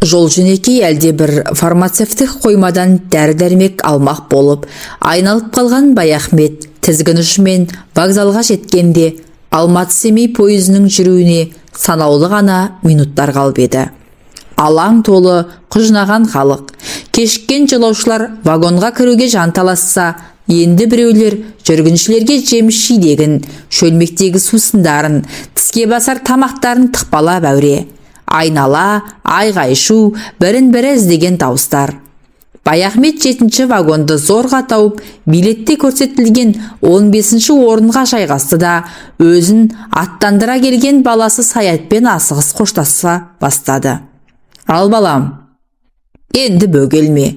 Жол-жөнекей әлде бір фармацевтік қоймадан дәрі-дәрмек алмақ болып айналып қалған Баяхмет тізгін ұшымен вокзалға жеткенде Алматы-Семей пойызының жүруіне санаулы ғана минуттар қалып еді. Алаң толы құжынаған халық, кешіккен жолаушылар вагонға кіруге жанталасса, енді біреулер жүргіншілерге жеміс-жидегін, шөлмектегі сусындарын, тіске басар тамақтарын тықпалап әуре. Айнала айғай-шу, бірін-бірі іздеген дауыстар. Баяхмет жетінші вагонды зорға тауып, билетте көрсетілген 15-ші орынға жайғасты да, өзін аттандыра келген баласы Саятпен асығыс қоштаса бастады. «Ал, балам, енді бөгелме.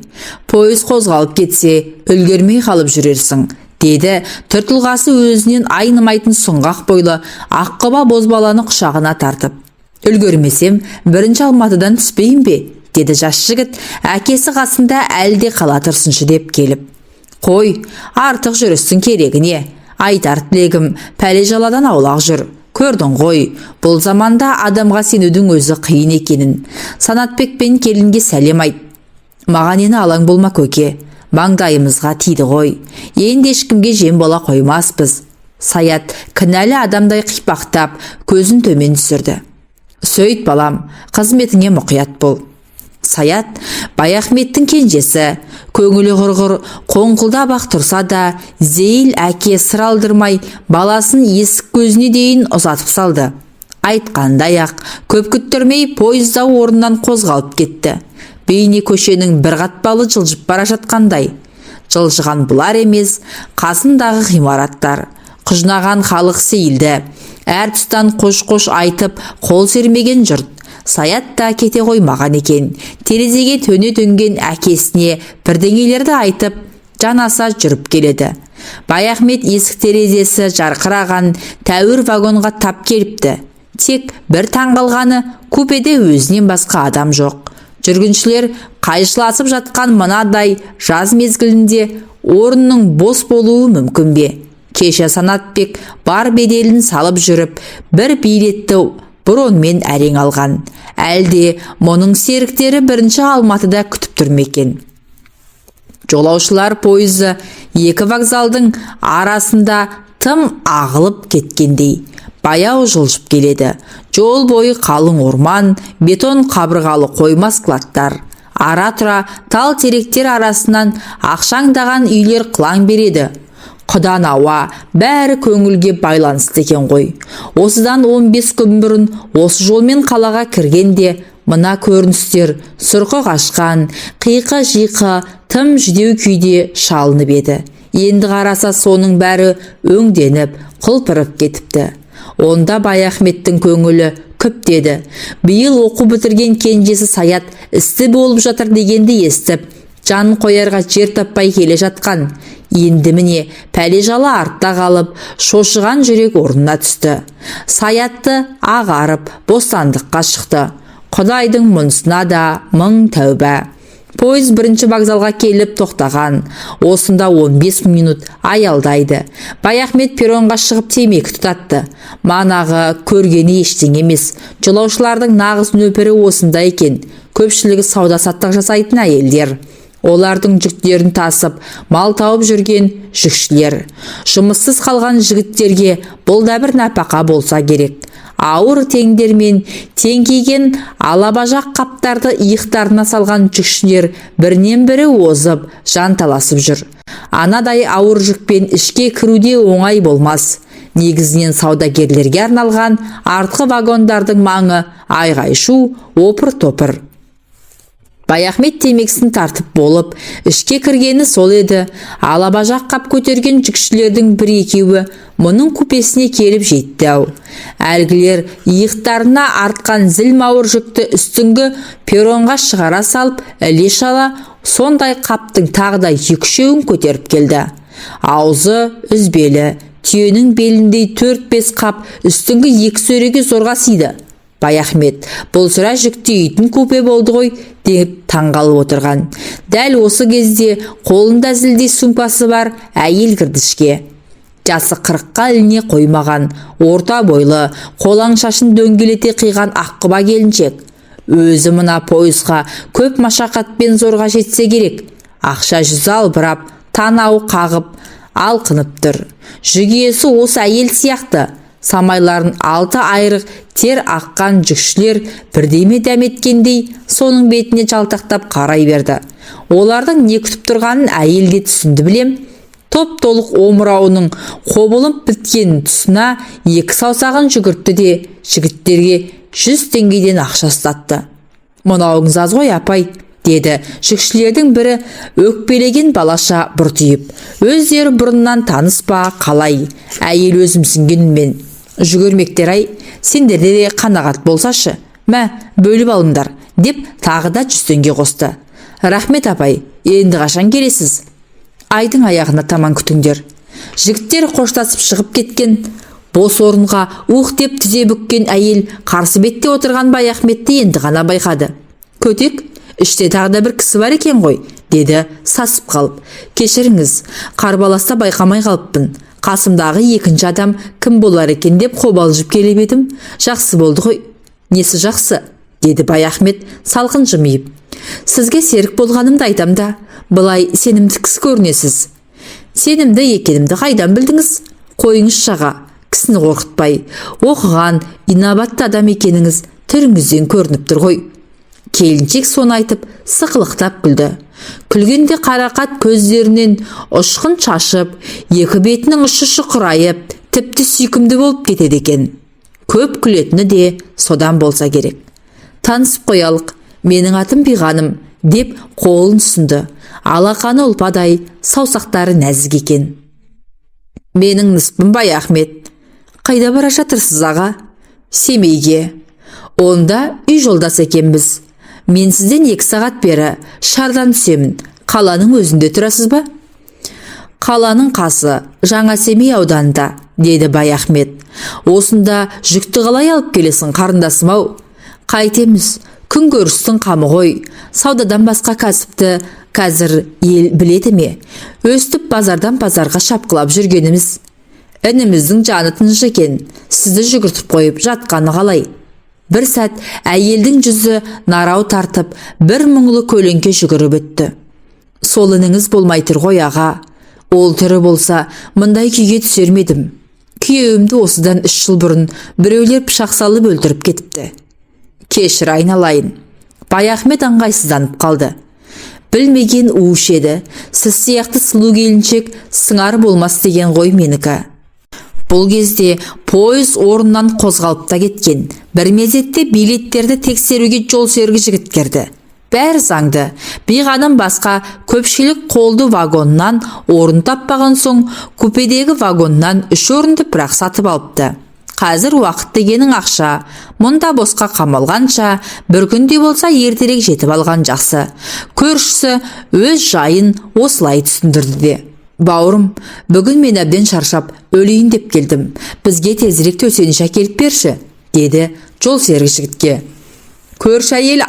Пойыз қозғалып кетсе, үлгермей қалып жүрерсің», – деді түр-тұлғасы өзінен айнымайтын сұңғақ бойлы аққұба бозбаланы құшағына тартып. «Үлгермесем, бірінші Алматыдан түспейін бе?» – деді жас жігіт, әкесі қасында әлі де қала тұрсыншы деп келіп. «Қой, артық жүрістің керегі не? Айтар тілегім, пәле-жаладан аулақ жүр. Көрдің ғой, бұл заманда адамға сенудің өзі қиын екенін. Санатбек пен келінге сәлем айт». «Маған ені алаң болма, көке, маңдайымызға тиді ғой. Енді ешкімге жем бола қоймаспыз». Саят кінәлі адамдай қипақтап, көзін төмен түсірді. «Сөйт, балам, қызметіңе мұқият бол». Саят Баяхметтің кенжесі, көңілі құрғыр, қоңқылдап ақ тұрса да, зейіл әке сыр алдырмай, баласын есік көзіне дейін ұзатып салды. Айтқандай-ақ, көп күттірмей пойыз да орнынан қозғалып кетті. Бейне көшенің бір қатпалы жылжып бара жатқандай. Жылжыған бұлар емес, қасындағы ғимараттар. Құжынаған халық сейілді. Әр тұстан қош-қош айтып, қол сермеген жұрт. Саят та кете қоймаған екен. Терезеге төне төнген әкесіне бірдеңелерді айтып, жанаса жүріп келеді. Баяхмет есік терезесі жарқыраған тәуір вагонға тап келіпті. Тек бір таңғалғаны, купеде өзінен басқа адам жоқ. Жүргіншілер қайшыласып жатқан мынадай жаз мезгілінде орынның бос болуы мүмкін бе? Кеше Санатбек бар беделін салып жүріп, бір билетті броньмен әрең алған. Әлде мұның серіктері бірінші Алматыда күтіп тұр ма екен? Жолаушылар пойызы екі вокзалдың арасында тым ағылып кеткендей баяу жылжып келеді. Жол бойы қалың орман, бетон қабырғалы қойма, складтар. Ара-тұра тал теректер арасынан ақшаңдаған үйлер қылаң береді. Құдан ауа, бәрі көңілге байланысты екен ғой. Осыдан 15 күн бұрын осы жолмен қалаға кіргенде мына көріністер сұрқы қашқан, қиқы-жиқы, тым жүдеу күйде шалынып еді. Енді қараса, соның бәрі өңденіп, құлпырып кетіпті. Онда Баяхметтің көңілі күптеді. Биыл оқу бітірген кенжесі Саят істі болып жатыр дегенді естіп, жан қоярға жер таппай келе жатқан. Енді міне, пәле-жала артта қалып, шошыған жүрек орнына түсті. Саятты ағарып, бостандыққа шықты. Құдайдың мұнысына да мың тәуба. Пойыз бірінші вокзалға келіп тоқтаған. Осында 15 минут аялдайды. Баяхмет перронға шығып темекі тұтатты. Манағы көргені ештеңе емес. Жолаушылардың нағыз нөпірі осында екен. Көпшілігі сауда-саттық жасайтын әйелдер. Олардың жүктерін тасып, мал тауып жүрген жүкшілер. Жұмыссыз қалған жігіттерге бұл да бір нәпақа болса керек. Ауыр теңдермен теңкиген алабажақ қаптарды иықтарына салған жүкшілер бірінен бірі озып, жанталасып жүр. Анадай ауыр жүкпен ішке кіруде оңай болмас. Негізінен саудагерлерге арналған артқы вагондардың маңы айғай-шу, опыр-топыр. Баяхмет темекісін тартып болып, ішке кіргені сол еді, алабажақ қап көтерген жүкшілердің бір-екеуі мұның купесіне келіп жетті-ау. Әлгілер иықтарына артқан зілмауыр жүкті үстіңгі перронға шығара салып, іле-шала сондай қаптың тағы да екі-үшеуін көтеріп келді. Аузы үзбелі, түйенің беліндей төрт-бес қап үстіңгі екі сөреге зорға сыйды. Баяхмет бұл сірә жүк тиейтін купе болды ғой деп таңғалып отырған. Дәл осы кезде қолында зілдей сумкасы бар әйел кірді ішке. Жасы 40-қа іліне қоймаған, орта бойлы, қолаң шашын дөңгелете қиған аққұба келіншек. Өзі мына пойызға көп машақатпен зорға жетсе керек. Ақша жүзі албырап, танауы қағып, алқынып тұр. Жүк иесі осы әйел сияқты. Самайларын алты айрық тер аққан жүкшілер бірдеме дәметкендей соның бетіне жалтақтап қарай берді. Олардың не күтіп тұрғанын әйел де түсінді білем. Топ-толық омырауының қобылып біткен тұсына екі саусағын жүгіртті де жігіттерге 100 теңгеден ақша ұстатты. «Мынауыңыз аз ғой, апай», деді жүкшілердің бірі өкпелеген балаша бұртиып. Өздері бұрыннан таныс па, қалай, әйел өзімсінген үнмен: «Жүгірмектер ай, сендерде де қанағат болсашы, мә, бөліп алыңдар», деп тағы да 100 теңге қосты. «Рахмет, апай, енді қашан келесіз?» «Айдың аяғына таман күтіңдер». Жігіттер қоштасып шығып кеткен. Бос орынға ух деп тізе бүккен әйел қарсы бетте отырған Баяхметті енді ғана байқады. «Көтек, іште тағы да бір кісі бар екен ғой», деді сасып қалып. «Кешіріңіз, қарбаласта байқамай қалыппын. Қасымдағы екінші адам кім болар екен деп қобалжып келіп едім. Жақсы болды ғой». «Несі жақсы?» деді Баяхмет салқын жымиып. «Сізге серік болғанымды айтам да, былай сенімді кісі көрінесіз». «Сенімді екенімді қайдан білдіңіз?» «Қойыңызшы, аға, кісіні қорқытпай. Оқыған, инабатты адам екеніңіз түріңізден көрініп тұр ғой». Келіншек соны айтып сықылықтап күлді. Күлгенде қарақат көздерінен ұшқын шашып, екі бетінің ұшы шұқырайып, тіпті сүйкімді болып кетеді екен. Көп күлетіні де содан болса керек. «Танысып қоялық, менің атым Биғаным», деп қолын ұсынды. Алақаны ұлпадай, саусақтары нәзік екен. «Менің ныспым Баяхмет. Қайда бара жатырсыз, аға?» «Семейге». «Онда үй жолдас екенбіз. Мен сізден 2 сағат бері шардан түсемін. Қаланың өзінде тұрасыз ба?» «Қаланың қасы, Жаңа Семей ауданында», деді Баяхмет. «Осында жүкті қалай алып келесің, қарындасым ау?» «Қайтеміз, күн көрістің қамы ғой. Саудадан басқа кәсіпті қазір ел біледі ме? Өстіп базардан базарға шапқылап жүргеніміз. Ініміздің жаны тыныш екен, сізді жүгіртіп қойып жатқаны қалай?» Бір сәт әйелдің жүзі нарау тартып, бір мұңлы көлеңке жүгіріп өтті. «Сол ініңіз болмай тұр ғой, аға. Ол тірі болса, мұндай күйге түсер ме едім? Күйеуімді осыдан 3 жыл бұрын біреулер пышақ салып өлтіріп кетіпті». «Кешір, айналайын». Баяхмет ыңғайсызданып қалды. «Білмеген уыш еді. Сіз сияқты сұлу келіншек сыңар болмас деген ғой менікі». Бұл кезде пойыз орнынан қозғалып та кеткен. Бір мезетте билеттерді тексеруге жол серігі жігіт кірді. Бәрі заңды. Биғаным басқа көпшілік қолды вагоннан орын таппаған соң, купедегі вагоннан 3 орынды бірақ сатып алыпты. Қазір уақыт дегенің ақша. Мұнда босқа қамалғанша, бір күнде болса ертерек жетіп алған жақсы. Көршісі өз жайын осылай түсіндірді де: «Бауырым, бүгін мен әбден шаршап өлейін деп келдім. Бізге тезірек төсеніш әкеліп берші», деді жол серік жігітке. Көрші әйел